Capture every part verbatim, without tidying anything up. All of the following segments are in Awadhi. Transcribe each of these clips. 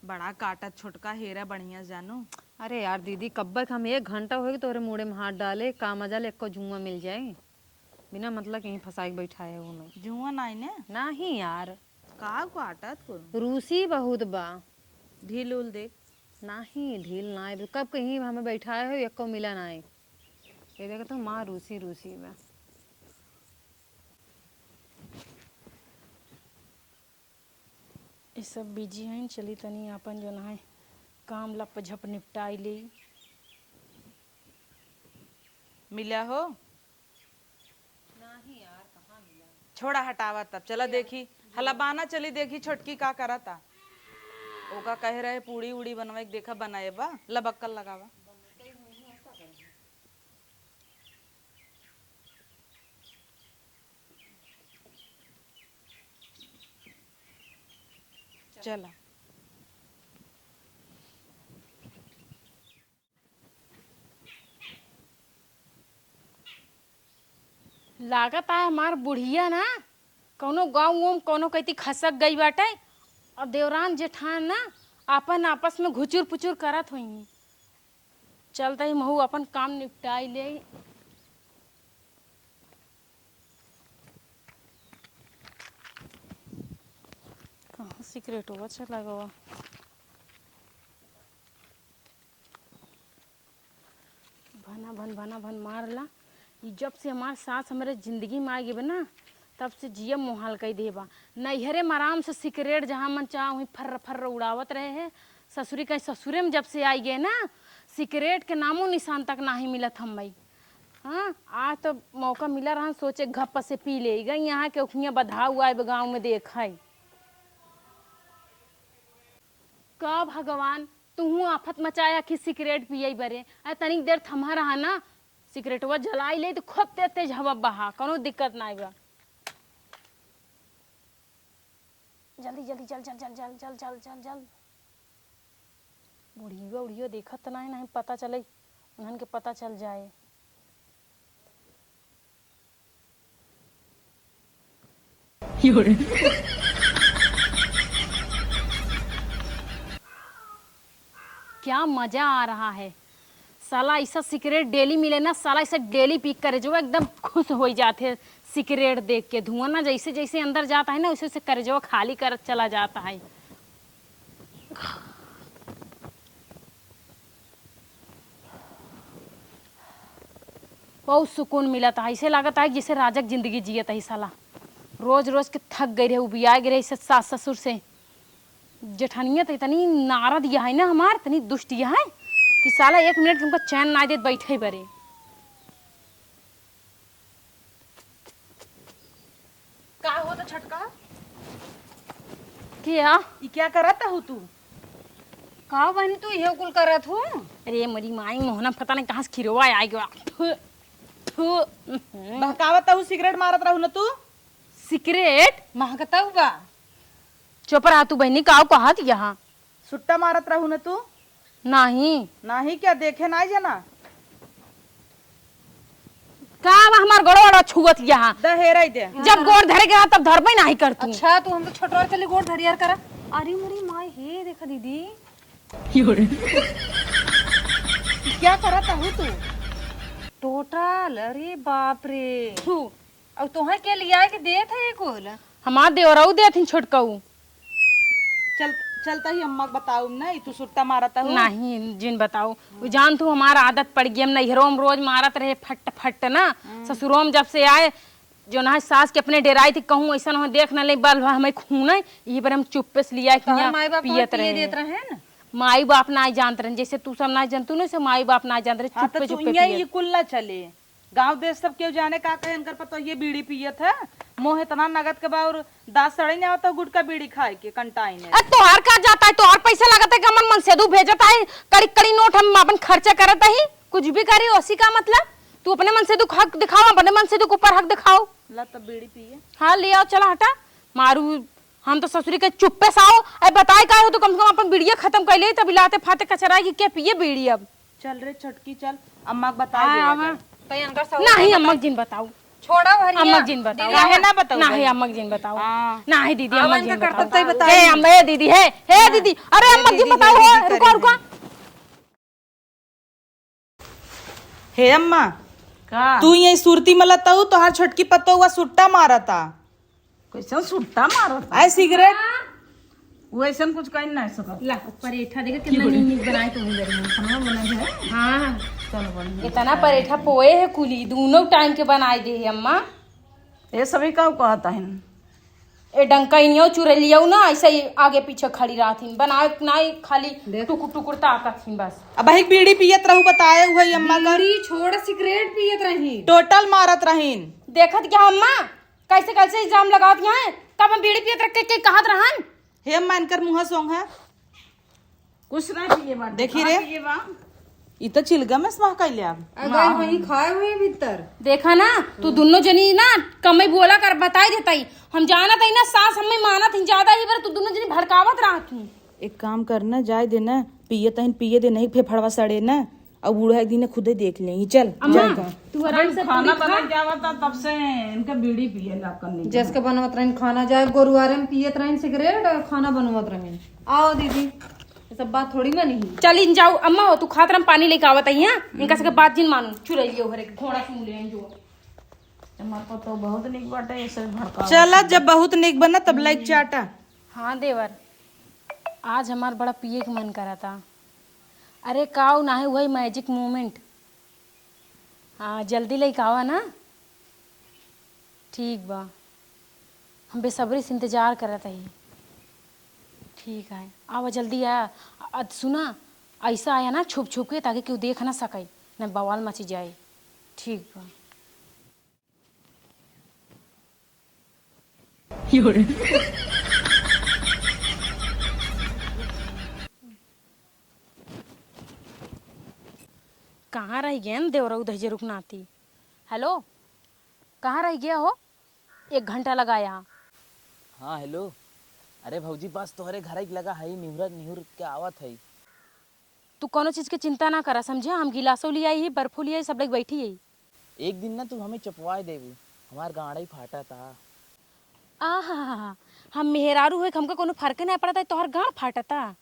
बड़ा काटत छोटका, हेरा बढ़िया से जानू। अरे यार दीदी, कब्बे के हम एक घंटा होइगा तोहरे मूड़े में हाथ डाले, का मजा ले, एक्को जुआँ मिल जाए, बिना मतलब के यहीं फंसाई के बैठाए हो हमें। जुआँ नाई ने? नाहीं यार। का काटत को? रूसी बहुत बा। ढील उल देख। नाहीं, ढील नाई, कब कहीं हमें बैठाए हो, एक्को मिला नाई। ये देखो तो माँ रूसी रूसी बा। ई सब busy हईन, चली तनी आपन जौन है काम लप झप निपटाई लेई। मिला हो? नाहीं यार, कहाँ मिला? छोड़ा, हटावा तब, चला देखी, हला बाना चली देखी छोटकी का करता। ओका कहे रहे पूड़ी उड़ी बनवाई, देखा बनाए बा, लबक्कल लगावा। चला। लागत है हमार बुढ़िया ना कौनो गाँव उम कौनो कइती खसक गई बाटे, और देवरान जेठान ना आपन आपस में घुचुर पुचुर करत होई। चलत ही महू अपन काम निपटाई ले। कहाँ सिगरेटवा चला गवा? भना भन भना भन मारला। ई जब से हमार सास हमरे जिंदगी में आ गई बा ना, तब से जिया मोहाल कई देबा। नैहरे में आराम से सिगरेट जहाँ मन चाह वहीं फर्र फर्र उड़ावत रहे है। ससुरी कहीं ससुरे में जब से आई गए ना, सिगरेट के नामो निशान तक नाही मिलत हम्मई। हाँ, आज तो मौका मिला रहन, सोचे घप से पी ले गई। यहाँ के उखियाँ बधा हुआ है गाँव में देख है। का भगवान, तुहूँ आफत मचाया कि सिगरेट पिए बरे। अरे तनिक देर थमा रहा ना, सिगरेटवा जलाई ले तो खूब तेज तेज हवा बहा, कौनो दिक्कत नाई बा। जल्दी जल्दी चल चल चल चल चल चल चल चल। बुढ़ियो उढ़ियो देखत त नाई, नाई पता चले, उन्हन के पता चल जाए। क्या मजा आ रहा है। साला ऐसा सिगरेट डेली मिले ना, साला ऐसा डेली पी, करेजवा एकदम खुश हो जात है सिगरेट देख के। धुआं ना जैसे जैसे अंदर जाता है ना, वैसे वैसे करेजवा खाली करत चला जाता है। बहुत सुकून मिलत है, ऐसे लागत है जैसे राजक जिंदगी जियत है साला। रोज रोज के थक गई रहे, उबिया गई रहे इसे सास ससुर से। जेठनिया तो इतनी नारद यह है ना हमार, इतनी दुष्ट यह है कि साला एक मिनट हमको चैन ना देत बैठे बरे। का होत छोटका? क्या? ई क्या करत हू तू? का बहन तू इहे कुल करत हू? अरे मरी माई, मोहना पता नहीं कहाँ से खिरवा आ गया। थू, थू। बहकावत हू, सिगरेट मारत रहू न तू। सिगरेट? महकत हू बा। चुप रहा तू बहनी, का कहत यहाँ? सुट्टा मारत रहू न तू? नाही। नाही क्या देखे नाही जना? का अब हमार गोड़वा ओड़वा छुअत यहाँ? द हेराई दे। जब गोड़ धरे के रहा तब धरबे नाही कर तू। अच्छा, तू हम तो छोटवा चली गोड़ धरियार करा। अरे मोरी माई, हे देखा दीदी। क्या करत हू तू? टोटल, अरे बाप रे। थू। अब तोहे के लिया के देत है ये कुल? हमार देवरऊ देत हिन छोटकऊ। चल, चलता ही अम्मा के बताऊ ना, ई तू सुट्टा मारत हू। नहीं, जिन बताऊ। उ जान तू हमार आदत पड़ गई, हम नैहरों में रोज मारत रहे फट फट ना। हम्म। ससुरों में जब से आए, जो ना सास के अपने डेराई थी, कहूँ ऐसा ना हो, देख ना ले, बल हमें खून है, यही पर हम चुप्पे से लिया तोहर किया माई बाप तोहर पियत पिए रहे। देत रहे ना? माई बाप ना जानत रहे, जैसे तू सब ना जानतू ना, से माई बाप ना जानत रहे, हाँ, तो चुप्पे तू चुप्पे इहाँ पियत। ई कुल ना चले। गाँव देश सब केहू जाने का कहे, इनकर पतोहिए बीड़ी पियत है। मोह इतना नगद के बा और दाँत सड़े नहीं आवत गुटखा बीड़ी खाए के कंटाइन है। अरे तोहार का जाता है, तोहार पैसा लगत है कि हमन मनसेदू भेजत है, कड़ी कड़ी नोट हम अपन खर्चा करत ही, कुछ भी करी, ओसी का मतलब? तू अपने मनसेदू के हक दिखाओ, अपने मनसेदू के ऊपर हक दिखाओ। ला तब बीड़ी पिए। हाँ ले आओ, चला हटा, मारू हम तो ससुरी के चुप्पे से आओ। अरे बताए का हो, तो कम से कम अपन बीड़िया खत्म कर ले, तब लाते फाते कचरा की क्या पिए बीड़ी अब। चल रे छोटकी, चल, अम्मा के बता हाँ, दे आवा। अगर। तो इनका सौदा नहीं, बता। अम्मा जिन बताऊ। थोड़ा भर अम्मा जिन बताओ। काहे ना बताओ ना भाई? है अम्मा जिन बताओ। हाँ। ना है दीदी, अब अम्मा इनका जिन करतब बताओ। तय बताई। ए अम्मा, ए दीदी, हे, हे दीदी, अरे अम्मा जिन बताओ, रुका, रुका। हे अम्मा, का? तू यही सुरती में लतऊ, तोहार छोटकी पतोहुआ सुट्टा मारता। कैसन सुट्टा मारता? आए सिगरेट। वो ऐसन कुछ कहीं नहीं सकत। ला, परेठा देखा कितना नीक नीक बनाए तो उधर में। खाना बना है? हाँ। चलो बन गया। इतना परेठा पोए है कुली, दोनों टाइम के बनाए दे है अम्मा। ये सभी का कहता है? ए डंका इनियो चुरैलियो ना, ऐसे ही आगे पीछे खड़ी रहथिन, बनाए नाई, खाली देख। टुकुर टुकुर ताकत हिन बस। अब एक बीड़ी पियत रहू, बताए हुए अम्मा का। बीड़ी छोड़, सिगरेट पियत रही। टोटल मारत रहीन। देखत क्या अम्मा, कैसे कैसे इल्जाम लगावत यहाँ? कब हम बीड़ी पियत रख के, के कहत रहन? हे अम्मा, इनकर मुँह सोंग है। कुछ ना पिए बा। देखी रे। पिए बा। ई तो चिलगम से महकाइले अब। अगर वहीं खाए हुए भीतर। देखा ना, तू दुनो जनी ना कमई बोला कर बताई देता ही। हम जानत ही ना, सास हमें मानत ही ज्यादा ही, पर तू दुनो जनी भड़कावत रहत ही। एक काम कर ना, जाए दे ना, पिए तहिन पिए दे, नहीं फेफड़वा सड़े ना। अब बूढ़ा एक दिन खुदे देख लेंगी। चल, अम्मा, जाए कर। तू आराम से खाना पूरी खा। बना के आवता, तब से इनका बीड़ी पिए ला करने के। जस के बनवत रहन खाना, जाए गोरुआरे में पियत रहन सिगरेट और खाना बनवत रहन। आओ दीदी, ये सब बात थोड़ी मानी ही। चल इन जाओ अम्मा, हो तू खात रह, पानी लेके आवत ही, हाँ? इनका सबके बात जिन मानू, चुरैलियो घरे के घोड़ा सुन ले जो। हमार पतो बहुत निक बाटे, ये सब भड़कावत चला, है। जब बहुत निक बना तब लाइक चाटा। हाँ देवर, आज हमार बड़ा पिए के मन करता। अरे काऊ ना है, वही मैजिक मोमेंट। हाँ, जल्दी लेके आवा ना। ठीक बा, हम बेसब्री से इंतजार करत हई। ठीक है, आवा जल्दी आ। अ, सुना, ऐसा आया ना छुप छुप के, ताकि केहू देख ना सके, न बवाल मची जाए। ठीक बा। कहाँ रह गए न देवरऊ दहिजरुक नाती? हेलो, कहाँ रह गया हो? एक घंटा लगाया। हाँ, हेलो। अरे भौजी, बस तोहरे घर के लगा है, निहुर निहुर के आवत है। तू कोनो चीज के चिंता ना करा, समझे? हम गिलासो ले आई ही, बर्फो ले आई, सब लइके बैठी ही। एक दिन ना तू हमें चपवाए देबू, हमार गाँड़ई फाटा था। आहा, हम मेहरारू होइके हमका कोनो फर्के ना पड़ता, तोहर गाँड़ फाटता।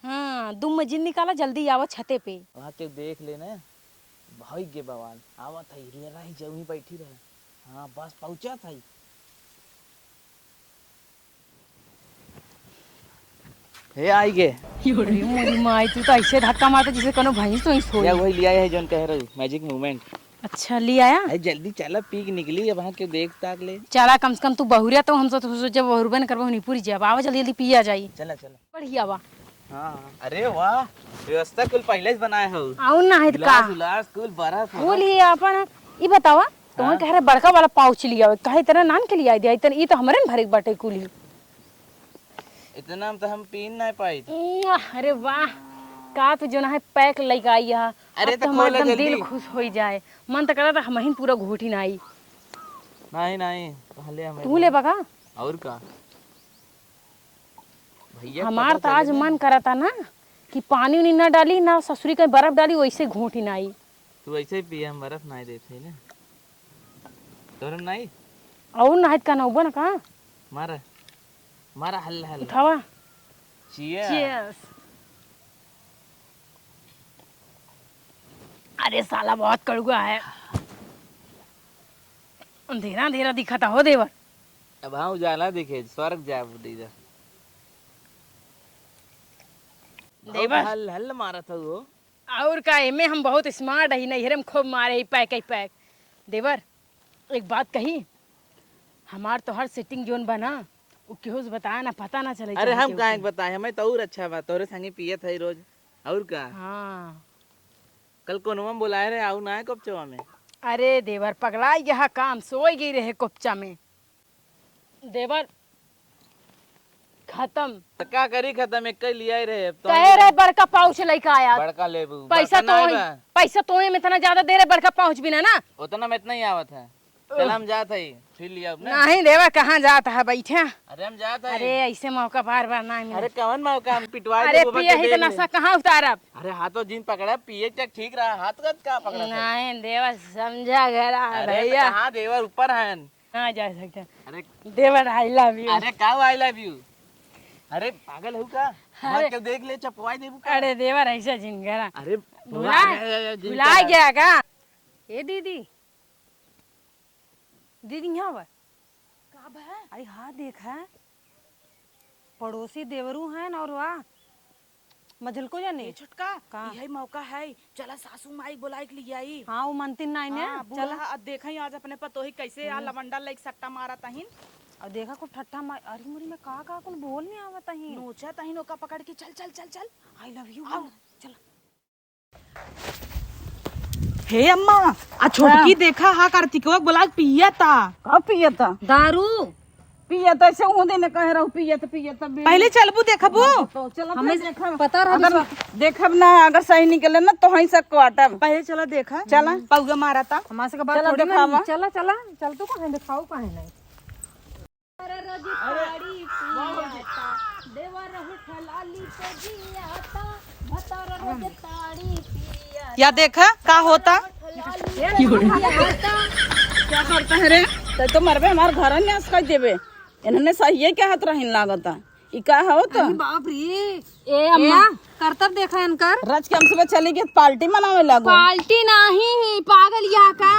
हाँ, दुम जिन निकाला, जल्दी आवा छते पे। वहाँ के देख ले ना, भई गे बवाल, आवत है, रही जा, वहीं बैठी रह। हाँ, बस पहुँचत है। हे आई गे। अरे मोरी माई, तू तो ऐसे धक्का मारता जैसे कोनो भैंस वैंस होई। या वही लिया है जौन कह रही, मैजिक मूवमेंट। अच्छा, ले आया? अरे जल्दी चला, पी के निकली, अब वहाँ के देख ताक ले। चला, कम से कम तू बहुरिया तो हम तो सोचे जब बहुरबे न करबो, नहीं पूरी जाब। आवा जल्दी जल्दी पिया जाई। चला, चला। बढ़िया बा। हाँ, हाँ। अरे वाह, व्यवस्था कुल पहले से बनाए हो। आउन ना है त का? गिलास उलास कुल बरफ कुल ही अपन। ई बतावा, तोहन हाँ? कह रहे बड़का वाला पाउच लिया, काहे इतना नान के लिया दिया? इतना, ई तो हमरे न भरे के बाटे कुल ही। इतना में तो हम पी ना पाई। उम्म, अरे वाह, का तू जो ना है पैक लेके आई है। अरे अब तो तो हमार खोला एकदम दिल जल्दी। खुश होई जाए। मन तो करता हमहिन पूरा घोटी ना आई। नहीं, नहीं, पहले हमें तू ले बा का? और का? भैया हमार पता तो आज चले ना। मन करता ना कि पानी उनी ना डाली, ना ससुरी कहीं बर्फ डाली, वैसे घोटी ना आई। तू ऐसे ही पिए, हम बर्फ ना देते हैं ना। तोरन नहीं? और ना है का नौबन का? मारा। मारा हल्ला हल्ला। उठावा। Cheers। Cheers। अरे साला बहुत कड़ुआ है। अंधेरा अंधेरा दिखता हो देवर। अब हाँ उजाला दिखे, स्वर्ग जाए दीदा। देवर। हल हल मारा था वो। और का, एमे हम बहुत smart ही, नैहरे में खूब मारे ही पैक ही पैक। देवर, एक बात कही, हमार तोहार setting जोन बा ना, उ केहू से बताया ना, पता ना चले अरे चाहे हम केहू काहे के। बताए, हमें तो और अच्छा बा, तोरे संगे पियत है रोज, और का? हाँ। कल कोनवा में बुलाए रहे, आऊ ना है कोपचवा में। अरे देवर, पगला यहाँ काम, सोई गई रहे कोपचा में। देवर, खत्म। त का करी खत्म, एक ही लिया ही रहे। अब तो कहे रहे बड़का पाउच लेके आया। बड़का लेबू, पैसा बड़का तो ना ही, बा। पैसा तो ही में इतना ज्यादा दे रहे, बड़का पाउच भी ना, ना। उतना में इतना ही आवत है। चल, हम जात हई, फिर लिया ना। नहीं देवर, कहाँ जात है, बैठे। अरे, हम जात हई। अरे, ऐसे मौका बार बार ना मिले। अरे, कवन मौका, हम पिटवाए अरे, देबो, पिया के ही तो देख ले। नशा कहाँ उतारब? अरे, हाथों जिन पकड़ा, पिए तक ठीक रहा, हाथ का का पकड़ा था? नहीं देवर, समझा गया अरे, तो भैया। कहाँ देवर, ऊपर हन। ना जा सकते। अरे, देवर, I love you। अरे, का I love you? अरे, पागल हो का? अरे। हमार केहू देख ले, चपवाई देबू का? अरे देवर, ऐसा जिन करा। अरे, भुला, अरे, अरे, जिन भुला करा। गया का? ए दीदी, दीदी, यहाँ आवा। का बा? आई हाँ, देख है, पड़ोसी देवरू हैं और वाह, मझलको जाने। ए छोटका, का? यही मौका है, चला सासू माई बोलाई के लिए आई। हाँ, वो मनतिन नाई ने। हाँ, बूढ़ा चला। अब देखा ही आज अपने पतोही कैसे आ हम्म। लवंडा लाइक सट्टा मारा तहिन। अब देखा कुल ठट्ठा मार, अरे मुरी में का का कुल बोल नहीं आवत ही। नोचा तहिन ओका पकड़ के, चल, चल, चल, चल। I love you आओ। बोल। चल। हे अम्मा, आ छोटकी हाँ। देखा हा कार्तिकवा बोला पियता। का पियता? दारू। पियता, ऐसे हूँ देने कह रहू, पियता, पियता, बे- पहले चलबू देखबू। तो चलो हमें फिर देखब। पता रहा अगर दूसरा। देखब ना, अगर सही निकले ना, तो हई से काटब। पहले चला देखा। चला। पौगा मारा था। हमारे से के बात चला थोड़ी देखावा। मानी। चला, चला, चल तू कहाँ देखाऊ, कहाँ नहीं। या देखा का होता। क्या करता है रे? तो, तो मरबे, हमार घर न्यास कर देबे। इन्होंने सही है क्या हाथ रहिन लागता। ई का हो तो? अरे बाप रे। ए अम्मा, ए, करतर देखा इनकर। रच के हमसे चली गई पार्टी मनावे लागो। पार्टी नाही, पागल या का?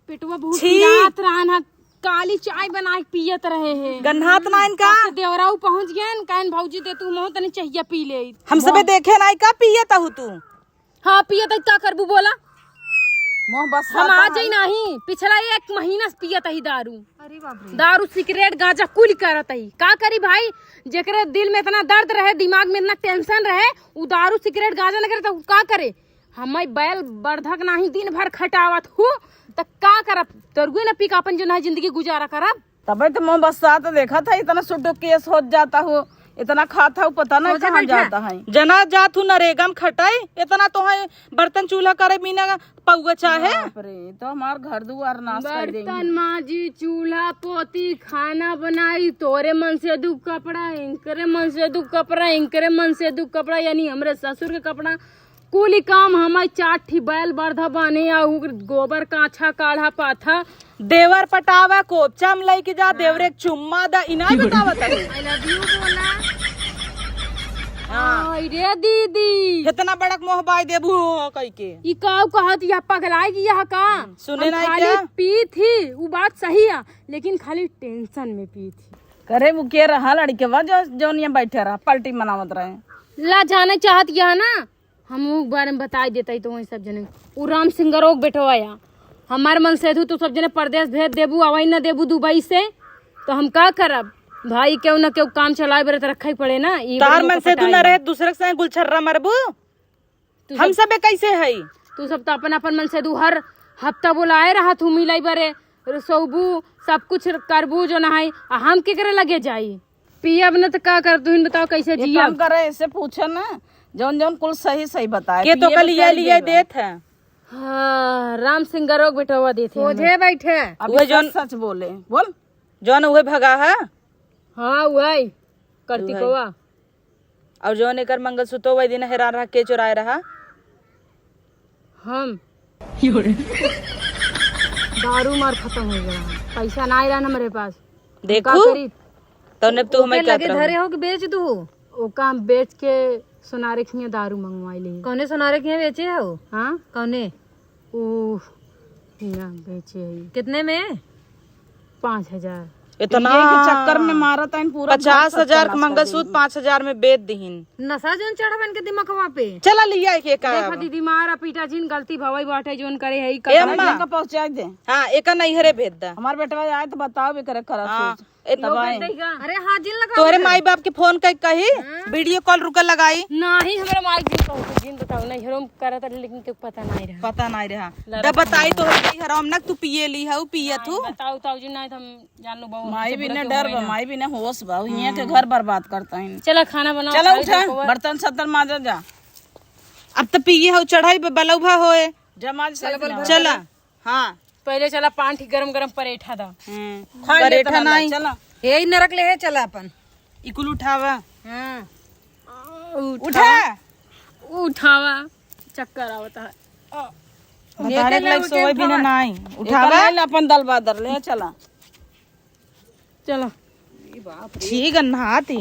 पेटवा बहुत छी। पिरात रहन ह, काली चाय बना के पियत रहे हैं। गन्हात ना इनका। तब से देवराऊ पहुँच गए न, कहन भौजी दे तू मोह तनी चाहिए पी ले। हम सबे देखे नाई का पियत हु तू? हाँ, पियत है, का करबू बोला? मोह बस हम आ जाई नाही, पिछला एक महीना से पियत ही दारू। अरे बाप रे। दारू, सिगरेट, गांजा कुल करत ही। का करी भाई, जेकरे दिल में इतना दर्द रहे, दिमाग में इतना टेंशन रहे, उ दारू, सिगरेट, गांजा न करे तो उ का करे? हमें बैल बर्धक नाही दिन भर खटावत हु, त का करब? दरुए न पी के अपन जो है जिंदगी गुजारा करब। तबे तो मोह बस्सात देखत है, इतना सुटो केस होत जाता हो, इतना खात हो, पता नहीं कहाँ जाता है। जना जात हु नरेगा में खटाई, इतना तो है बर्तन चूल्हा करे बिना पौवा चाहे। बाप रे, तो हमार घर दुआर नाश कर देंगे। बर्तन माजी, चूल्हा पोती, खाना बनाई, तोरे मन से दू कपड़ा, इनकरे मन से दू कपड़ा, इनकरे मन से दू कपड़ा, यानी हमरे ससुर के कपड़ा, कुल काम हमार चार ठी बैल बर्धा बाने आ उ गोबर काछा काढ़ा पाथा। देवर पटावा कोपचा में लइके जा, हाँ। देवरे के चुम्मा दा, इनाय बतावत है। I love you बोला। हाँ। आई रे दीदी। इतना बड़क मोह बाय देबू हो कई के। ई काऊ कहत या पगलाई गया का? हम्म, सुने हम ना खाली क्या? पी थी, उ बात सही है, लेकिन खाली टेंशन में पी थी। करे वो के रहा लड़के बा जो, जौन यहाँ बैठे रहा, पार्टी मनावत रहे। ला जाने चाहत या ना, हम उ बारे में बताई देता ही तो वही सब जने। उ राम सिंगरोग बेटवा या। हमार मन से तू, तू सब जने परदेस भेज देबू, आवाई न देबू दुबई से, तो हम का करब? भाई केहू न केहू काम चलाए बरे तो रखे ही पड़े ना। ई तोहार बरे मन से तू न पटाई। रहे, दूसरे के संग गुलछर्रा मरबू? तू हम सब सबे कैसे हई? तू सब तो अपन, अपन मन से तू हर हफ्ता बुलाए रहत हूँ मिलाई बरे। रसोबू, सब कुछ करबू जो नहाई, आ हम केकरे लगे जाई? पियब न त का करब, तुहिन बताओ कैसे एक जियब? काम करे, ऐसे पूछे ना, जौन जौन कुल सही सही बताए। के तो पिए कल में लिया सही लिया देबा। देत है। हाँ, राम सिंह गरोक बेटवा देत है सोझे हमें। बैठे। अभी वो सच जौन सच बोले, बोल। जौन उहे भगा है? हाँ, उहे, कार्तिकवा। और जौन एकर मंगलसूत्र वही दिन हेरान रहा, के चुराए रहा? हम। दारू मार खत्म हो गया, पैसा ना आइला हमरे पास। देखू, का करी? तौने तू हमें ओके कहत लगे रहू। धरे हो कि बेच दू? ओका हम बेच के सोनारे खिया दारू मंगवाई ले। कौने सोनारे खिया बेचे हो? हाँ? कौने? ऊ हियाँ बेचे हई। कितने में? पाँच हजार। इतना यही के चक्कर में मारत आइन पूरा घर पचास हजार के सत्यानाश कर मंगलसूत्र देंगी। पाँच हजार में बेच दिहिन। नशा जौन चढ़बन के दिमकवा पे। चला लिया एक, एक देखा आवा। दीदी, मारा पीटा जिन, गलती भवाई बाटे जौन करे हई, ए कतरा अम्मा। इनका पहुँचा दे। हाँ, एका नैहरे भेज दा। हमार बेटवा आए तो बताओ, एकरे खरा हाँ। सोच। ए, तब आए। अरे हाँ, जिन लगाओ तोहरे उधर। माई बाप के फोन कर कही, हाँ। वीडियो कॉल रुका लगाई। नाही, हमरा माई जिन कहू, जिन बताओ, नहीं, हम करत रहे, लेकिन के पता नहीं रहा। पता नहीं रहा। लड़त जब बताई नहीं। तोहरे माई हराम ना, तू पिए ली है, पिए नहीं, तू। बताओ, ताऊ जी, नहीं, तो हम जान लो, बहू, माई हमसे बिना बुरा क्यों डर बा, होएगा? माई बिना होश बा, हियां के हाँ। घर बर्बाद करता है। चला, खाना बनाओ, चला, खाई उठा, जाओ, बर्तन सत्तर माजा जा। अब तो पिए हो, चढ़ाई पे बलौभा होए। जमा से चला, बल भर चला। चला। हाँ। पहिले चला पाँच ठी गरम गरम परेठा दा। हम्म। खा ले परेठा तना ला, नहीं। चला। हे ही नरक ले है, चला अपन। इकुल उठावा। हाँ। उठा। उठावा। चक्कर आवता है। बतारे के लायक सोए भी ना, नहीं। उठावा। ले अपन दल बादर ले चला। चला। ठीक है, नहाती।